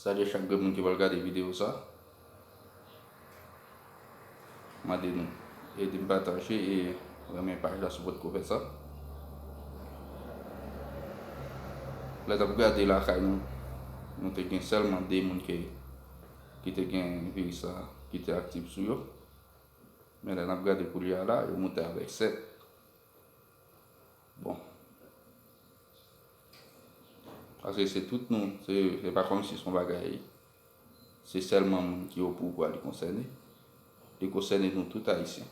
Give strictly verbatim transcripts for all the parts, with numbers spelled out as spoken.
Salye chak grenn moun ki pral gade videyo sa. Mande nou ede m pataje e renmen paj la si w potko fè sa. Lè n ap gade lakay nou, nou te gen sèlman de moun ki, ki te gen viris sa, ki te aktif sou yo. Men lè n ap gade koulye a la, yo moute avèk sèt. Bon. Paske se tout nou, se, se pa kòmsi se yon bagay, se sèlman moun ki opouvwa li konsène. Li konsène nou tout Ayisyen.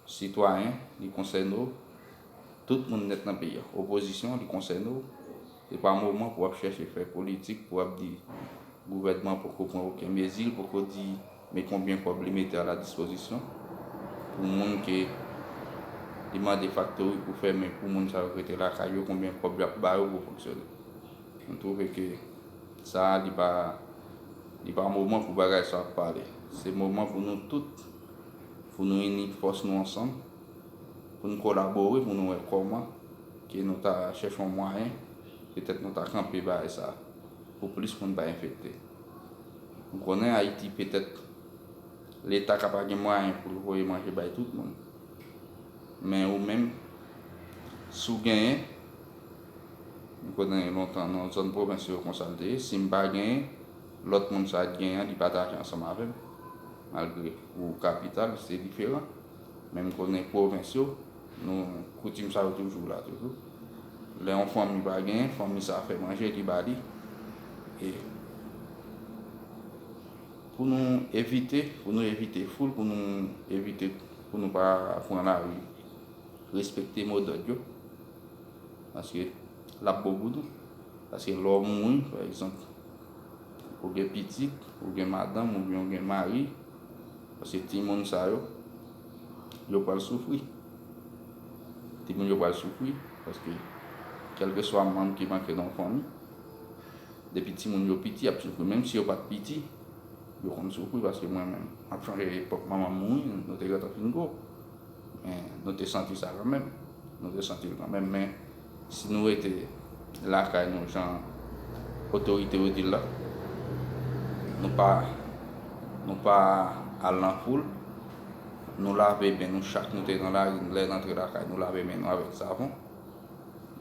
Sitwayen, li konsène w, tout moun nèt nan peyi a. Opozisyon, li konsène w. Se pa moman pou w ap chèche fè politik, pou w ap di gouvènman poko pran okenn mezi, li poko di men konbyen kòb li mete a la dispozisyon pou moun ke li mande faktori pou fèmen pou moun sa yo k rete lakay yo, konbyen kòb y ap ba yo pou fonksyone. M twouve ke sa a, li pa, li pa moman pou bagay sa ap pale. Se moman pou nou tout, pou nou ini fòs nou ansanm, pou nou kolabore, pou nou wè kòman ke nou ta chèche yon mwayen, petèt nou ta kanpe bagay sa, pou plis moun pa enfekte. M konnen Ayiti, petèt, Leta ka pa gen mwayen pou l voye manje bay tout moun. Men ou menm, si w genyen, m konnen lontan nan zòn pwovens yo konsa l te ye, si m pa genyen, lòt moun sa a t genyen an, li pataje ansanm avè m. Malgre ou kapital, se diferan. Men m konnen pwovens yo, nou, koutim sa yo toujou la, toujou. Lè yon fanmi pa genyen, fanmi sa a fè manje, li ba li. E pou nou evite, pou nou evite foul, pou nou evite, pou nou pa pran lari, respekte modòd yo. Paske l ap bon pou nou. Paske lè w mouri, pa egzanp, ou gen pitit, ou gen madanm, oubyen ou gen mari, paske timoun sa yo, yo pral soufri. Timoun yo pral soufri, paske kèlkeswa manm ki manke nan yon fanmi, depi timoun yo piti, y ap soufri. Menm si yo pa t piti, yo konn soufri, paske mwen menm, m ap chonje epòk manman m mouri, nou te gentan fin gwo. Men nou te santi sa kanmenm. Nou te santi l kanmenm. Men si nou rete lakay nou, jan otorite yo di l la, nou pa, nou pa al nan foul, nou lave men nou chak nou te nan lari, lè n antre lakay, nou lave men nou avèk savon.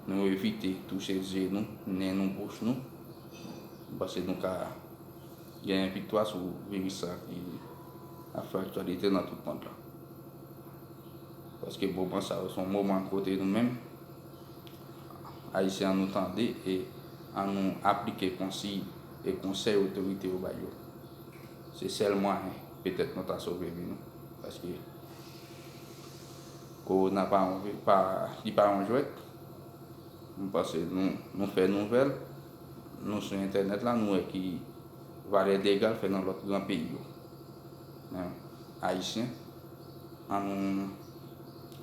Nou evite touche zye nou, nen nou, bouch nou. M panse nou ka gen viktwa sou viris sa ki ap fè aktyalite nan tout mond lan. Paske moman sa yo se yon moman kote nou menm, Ayisyen, an nou tande e an nou aplike konsiy e konsèy otorite yo bay yo. Se sèl mwayen petèt nou ta sove vi nou. Paske kowona pa yon, pa, li pa yon jwèt. M panse nou, nou fè nouvèl, nou sou entènèt la, nou wè ki valè dega l fè nan lòt gran peyi yo. Men, Ayisyen, an nou,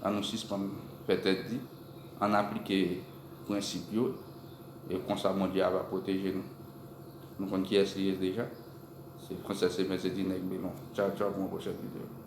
an nou sispann fè tèt di, an n aplike prensip yo, e konsa Bondye a va pwoteje nou. Nou konn kiyès li ye deja. Se Frances Aimé, se ti nèg melon. Tchaw, tchaw, pou yon pwochèn videyo.